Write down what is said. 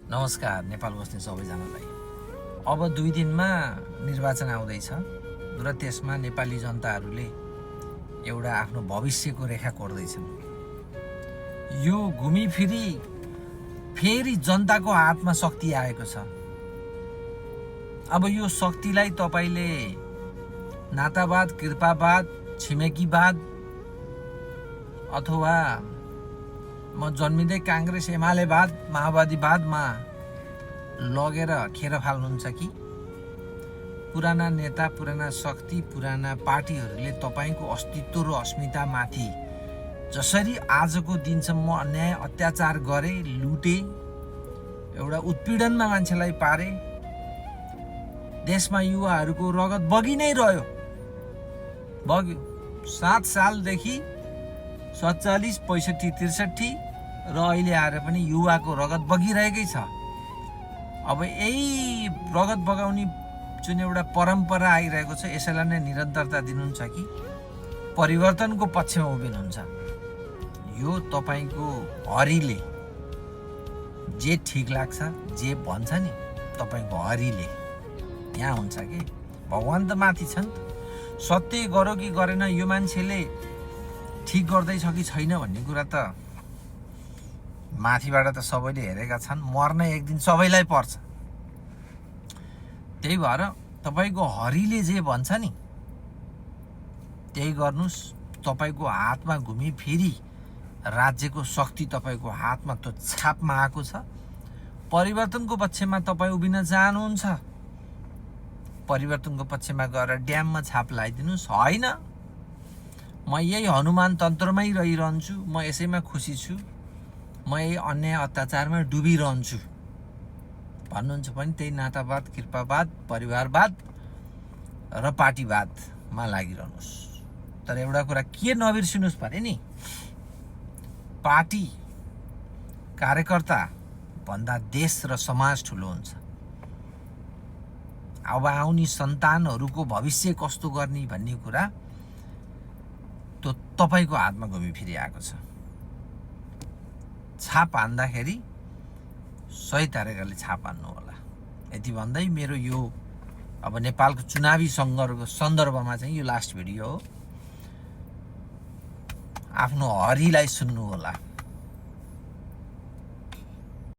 नमस्कार नेपाल बस्ने सबैजनालाई। अब 2 दिनमा निर्वाचन आउँदैछ र त्यसमा नेपाली जनताहरूले एउटा आफ्नो भविष्यको रेखा कोर्दैछन्। यो घुमिफिरी फेरि जनताको हातमा शक्ति आएको छ। अब यो शक्तिलाई तपाईले नातावाद, कृपावाद, छिमेकीवाद अथवा म जन्मिँदै काङ्ग्रेस एमालेवाद माओवादीवादमा लगेर खेर फाल्नुहुन्छ कि पुराना नेता, पुराना शक्ति, पुराना पार्टीहरूले तपाईको अस्तित्व र अस्मितामाथि जसरी आजको दिनसम्म अन्याय अत्याचार गरे, लुटे, एउटा उत्पीडनमा मान्छेलाई पारे, देशमा युवाहरूको रगत बगि नै रह्यो, बग्यो। 7 सालदेखि 47, 65, 63 र अहिले आएर पनि युवाको रगत बगिरहेकै छ। अब यही रगत बगाउने जुन एउटा परम्परा आइरहेको छ, यसैलाई नै निरन्तरता दिनुहुन्छ कि परिवर्तनको पक्षमा उभिनुहुन्छ? यो तपाईको हरिले जे ठीक लाग्छ, जे भन्छ नि तपाईको हरिले यहाँ हुन्छ कि भगवान त माथि छन्। सत्य गर्यो कि गरेन, यो मान्छेले ठीक गर्दैछ कि छैन भन्ने कुरा त माथिबाट त सबैले हेरेका छन्। मर्न एक दिन सबैलाई पर्छ। त्यही भएर तपाईको हरिले जे भन्छ नि त्यही गर्नुस्। तपाईको हातमा घुमी फेरि राज्यको शक्ति तपाईको हातमा त्यो छापमा आएको छ। परिवर्तनको पक्षमा तपाईँ उभिन चाहनुहुन्छ, परिवर्तनको पक्षमा गएर ड्याममा छाप लगाइदिनुस्। होइन, म यही हनुमान तन्त्रमै रहिरहन्छु, म यसैमा खुसी छु, म यही अन्याय अत्याचारमा डुबिरहन्छु भन्नुहुन्छ भने त्यही नातावाद, कृपावाद, परिवारवाद र पार्टीवादमा लागिरहनुहोस्। तर एउटा कुरा के नबिर्सिनुहोस् भने नि, पार्टी कार्यकर्ता भन्दा देश र समाज ठुलो हुन्छ। अब आउने सन्तानहरूको भविष्य कस्तो गर्ने भन्ने कुरा त्यो तपाईको हातमा घुमिफिरी आएको छ। छाप हान्दाखेरि सही तरिकाले छाप हान्नु होला। यति भन्दै मेरो यो अब नेपालको चुनावी सन्दर्भमा चाहिँ यो लास्ट भिडियो हो। आफ्नो हरिलाई सुन्नु होला।